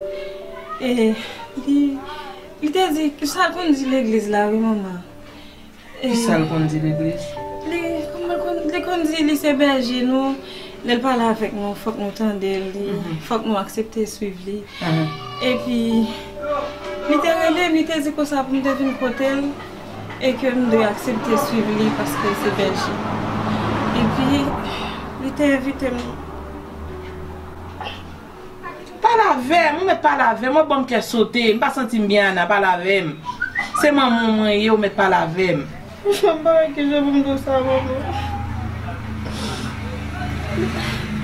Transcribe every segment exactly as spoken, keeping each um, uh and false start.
E li, li te di, sa l konn di legliz la, wi, manman. E kisa l konn di legliz? Li, kòman l konn, li konn di li se bèje nou. Lè l pale avèk nou, fòk nou tande l, li, fòk nou aksepte swiv li. Epi, li te rele m, li te di konsa pou m te vin kote l, e ke m dwe aksepte swiv li paske l se bèje. Epi, li te envite m. Pale avè m, ou mèt pale avè m, ou ban m kè sote, m pa santi m byen, Ana, pale avè m. Se manman w mwen ye, ou mèt pale avè m. Franchman, m pa wè kijan pou m di w sa, manman.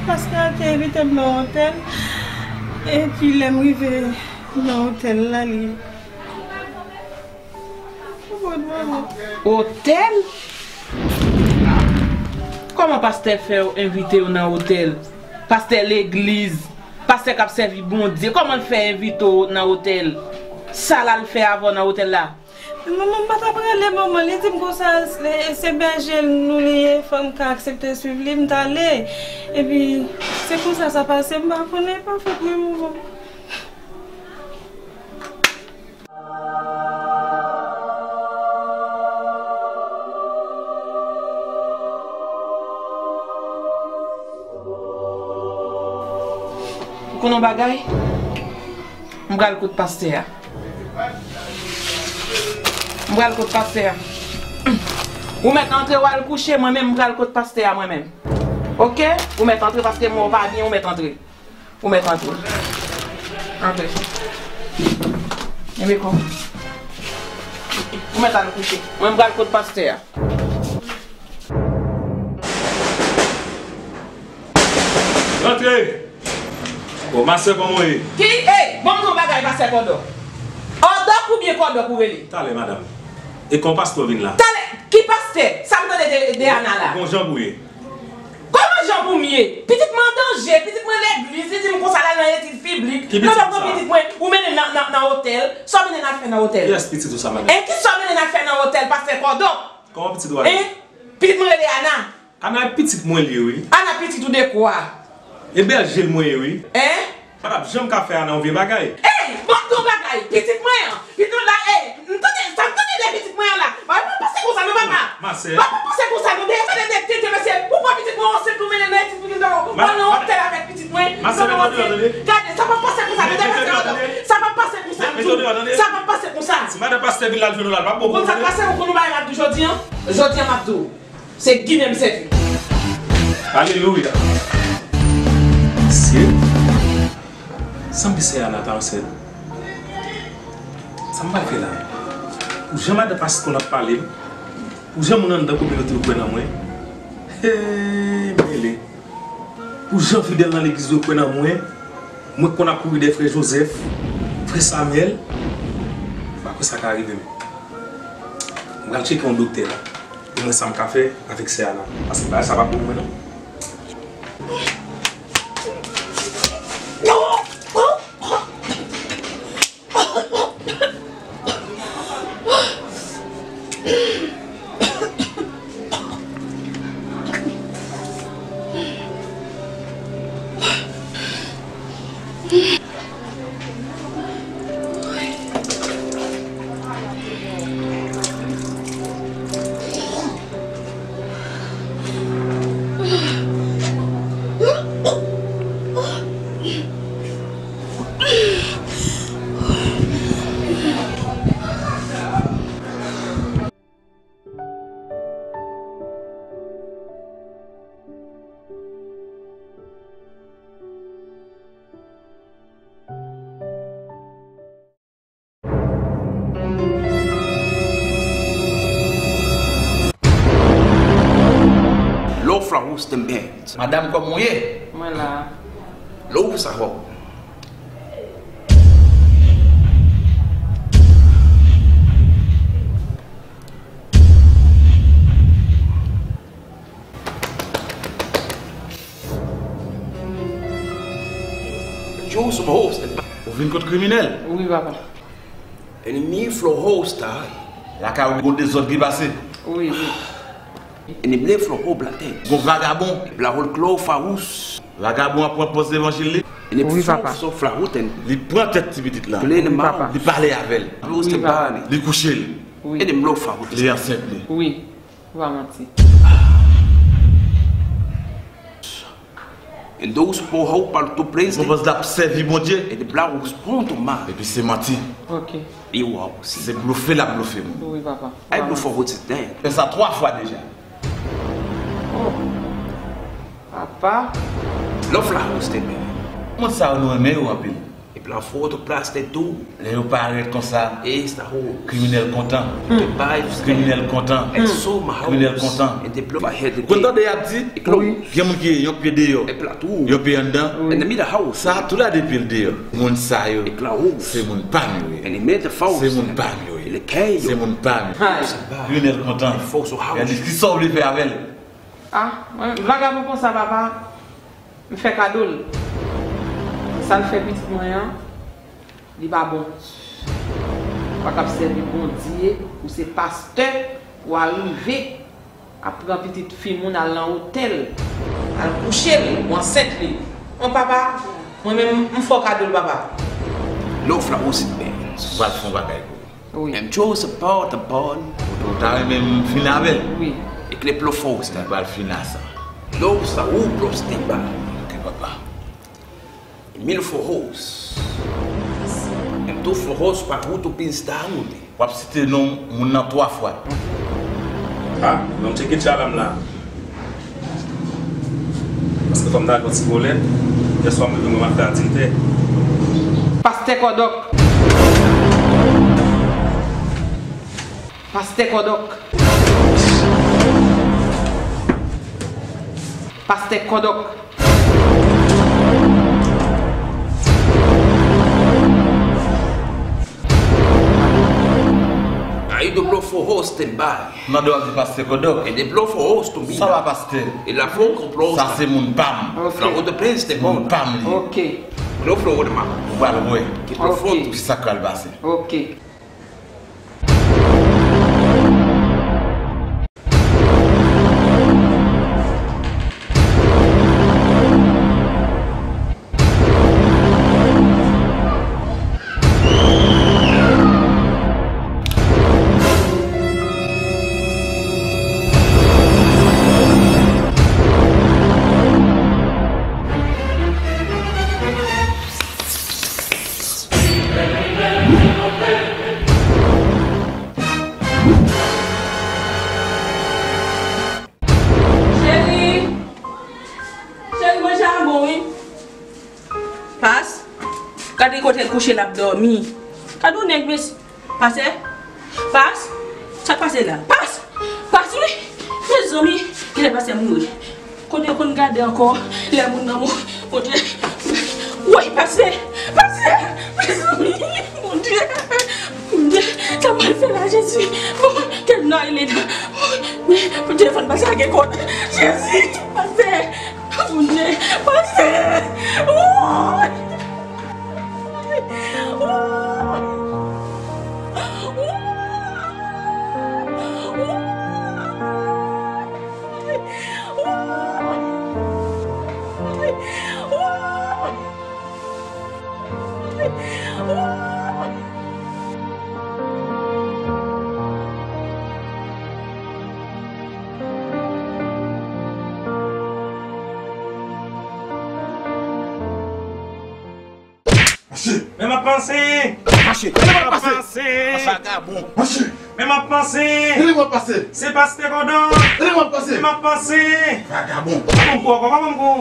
Pastè a te envite m nan otèl, epi lè m rive nan otèl la, li Otèl? Kòman pastè fè w envite w nan otèl? Pastè legliz, pastè k ap sèvi Bondye, kòman l fè envite w nan otèl? Sa l al fè avè w nan otèl la? Manman, m pa t ap rele manman, li di m konsa, se, se bèje nou li ye, fò m ka aksepte swiv li, m t ale. Epi, se konsa sa pase, m pa konnen, e pa fòt mwen, manman. Ou konn yon bagay? M pral kot pastè a. M pral kot pastè a. Ou mèt antre, w al kouche, mwen menm, m pral kot pastè a, mwen menm. Oke? Ou mèt antre, paske mwen, w pa byen, ou mèt antre. Ou mèt antre. Antre. Enben, kon. Ou mèt al kouche. Mwen, m pral kot pastè a. Rantre! Bon, masè, kòman w ye? Ki, ey, bon, m di w bagay, pastè Kòdòk. Òdòk oubyen Kòdòk ou rele? Talè, madanm. E kon pastè w vin la? Talè, ki pastè? Sa m tande de, de Ana la? Bon, jan pou w ye? Kòman jan pou m ye? Pitit mwen an danje, pitit mwen legliz, li di m konsa l al nan etid piblik. Ki pitit ou sa? Pitit mwen, ou mennen nan, nan, nan otèl. Sa w mennen al fè nan otèl? Kiyès pitit ou sa, madanm? E kisa w mennen al fè nan otèl, pastè Kòdòk? Kòman pitit ou a ye? Hein? Pitit mwen rele Ana. Ana, pitit mwen li ye, wi. Ana, pitit ou de kwa? E bèje l mwen ye, wi. Hein? Pa t ap janm ka fè Ana yon vye bagay. Ey, ban m di w bagay, pitit mwen an, pitit mwen la, ey, m tande, sa m tande de pitit mwen an la. Bagay pa pase konsa non, papa. Masè. Bagay pa pase konsa non, de, de, de, de, de, mesye, ou pran pitit mwen ansent, ou mennen nan etid, pitit mwen, ou al nan otèl avèk pitit mwen. Masè, mete w deyò, tande. Gade, sa pa pase konsa, mete w deyò, tande. Sa pa pase konsa, m di w. Sa pa pase konsa. Si madanm pastè vin la, l jwenn ou la, l p ap bon pou ou, tande. Konn sa k pase, ou konn yon bagay m ap di w jodi an? Jodi an, m ap di w. Se Ginen m sèvi. Alelouya. Mesye, sanble sè Ana ta ansent. Sa m pral fè la? Pou jan madan pastè konn ap pale m, pou jan moun anndan kominote yo kwè nan mwen. Hey, mele. Pou jan fidèl nan legliz yo kwè nan mwen, mwen k konn ap kouri dèyè frè Jozèf, frè Samyèl, m pa kwè sa ka rive m. M pral tcheke yon doktè la. Pou mwen sa m ka fè avèk sè a la. Paske bagay sa pa bon pou mwen non. Lofla Roasting Band. Madanm, kòman w ye? Mwen la. Lofla Rock. Joe Smoke. Ou vin kot kriminèl? Wi, papa. Enemy Flow Hosta. Lakay ou gon dezòd ki pase? Wi, wi. And he left for whole black thing. Gon vagabon. Black hole cloth for us. Vagabon ap pran pòz levanjil li. And he Wi, papa. So flahoten. Li pran tèt ti pitit la. Wi, papa. Li pale avè l. Wi, papa. Li kouche l. Wi. And he left for Li ansent li. Wi. Ou pa manti. And those who hope to praise Mwen panse l ap sèvi Bondye. And the black was born to man. Epi se manti. Ok. Li wa osi. Se blofe l ap blofe moun. Wi, papa. I blow for what's his name. Fè sa twa fwa deja. Oh. Papa. Love la hosted me. Moun sa yo nou renmen yo anpil. Epi la foto plas te tou. Lè yo parèt konsa, Esta ho. Kriminèl kontan. Te bay Kriminèl kontan. And so my house. Kriminèl kontan. And the blow by head. Kontan de y ap di, Wi. Gen moun ki yon pye deyò, Epi la tou. Yon pye anndan. And the middle house. Sa tou la de pye l deyò. Moun sa yo, Epi la house. Se moun pa m yo ye. And he made the house. Se moun pa m yo ye. Le kè yo. Se moun pa m yo. Hay. Kriminèl kontan. Folks so house. Gade ki sa w vle fè avè l. Ah, mwen, vagabon konsa, papa. M fè kado l. Sa l fè pitit mwen an, li pa bon. Ou pa kab sèvi Bondye, ou se pastè, ou arive ap pran pitit fi moun al nan otèl, al kouche l, ou ansent li. Bon, papa, mwen menm, m fè w kado l, papa. Love la osi bèl. Ou pral fè yon bagay pou Wi. M chose about the ball. Ou ta renmen m fin avè l? Wi. E kle plo fòs. Mwen pral fin a sa. Lòs sa ou plo steba. Ok, papa. Mil fò hòs. M tou fò hòs pa wout ou pin sta moute. W ap site non moun nan twa fwa. Ah, non, m tcheke tchalam la. Paske fò m ta al yon ti bolèt. Yèswa m leve mwen m al fè adilte. Pastè Kòdòk. Pastè Kòdòk. Pastè Kòdòk. Ay, do blo fò hòs te bay. Mande w ap di pastè Kòdòk. E de blo fò hòs tou bi. Sa va, pastè? E la fò konplo. Sa se moun pa m. Ok. La wout de prens te moun pa m li. Ok. Blo fò wout ma. Ou pral wè. Ki blo fò. Ok. Ki sa k pral pase. Ok. Cheri! Cheri, manje a bon, wi. Pas. Gade kote l kouche, l ap dòmi. Gade yon nèg, mesye. Pastè? Pas? Sa k pase la? Pas! Pas, wi! Mezanmi, kilè pastè mouri? Kote yo konn gade ankò lè moun nan mouri? Bondye. Woy, pastè! Pastè! Mezanmi! Bondye! Bondye! Sa m pral fè la, Jezi! Bon, kèt nan Elena! Bondye! Bondye! Fò n pase a gen kòd! Jezi! Pastè! Bondye! Pastè! Woy! Mache! Men m ap pase! Mache! Men m ap pase! Vagabon! Mache! Men m ap pase! Men m ap pase! Se pastè Kòdòk! Men m ap pase! Men m ap pase! Vagabon! Pa ban m kou ankò, pa ban m kou!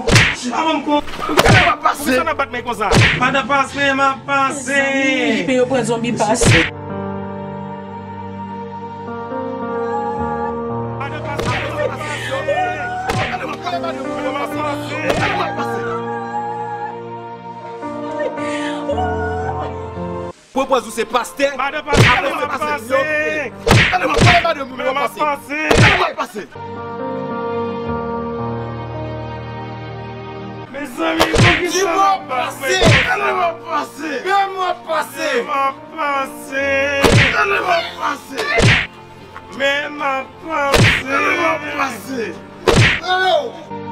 Pa ban m kou! Men m ap pase! Poukisa n ap bat men konsa? Madan pase, men m ap pase! Mezanmi, men yo pran zonbi pase. Madan pase, men m ap pase! Men m ap pase! Pwopòz ou se pastè. Madan pase, madan pase. Gade m ap pale madan moun nan pase. Gade m ap pase. Mezanmi, poukisa m ap pase? Gade m ap pase. Gade m ap pase. Gade m ap pase. Men m ap panse. Men m ap panse. Alo!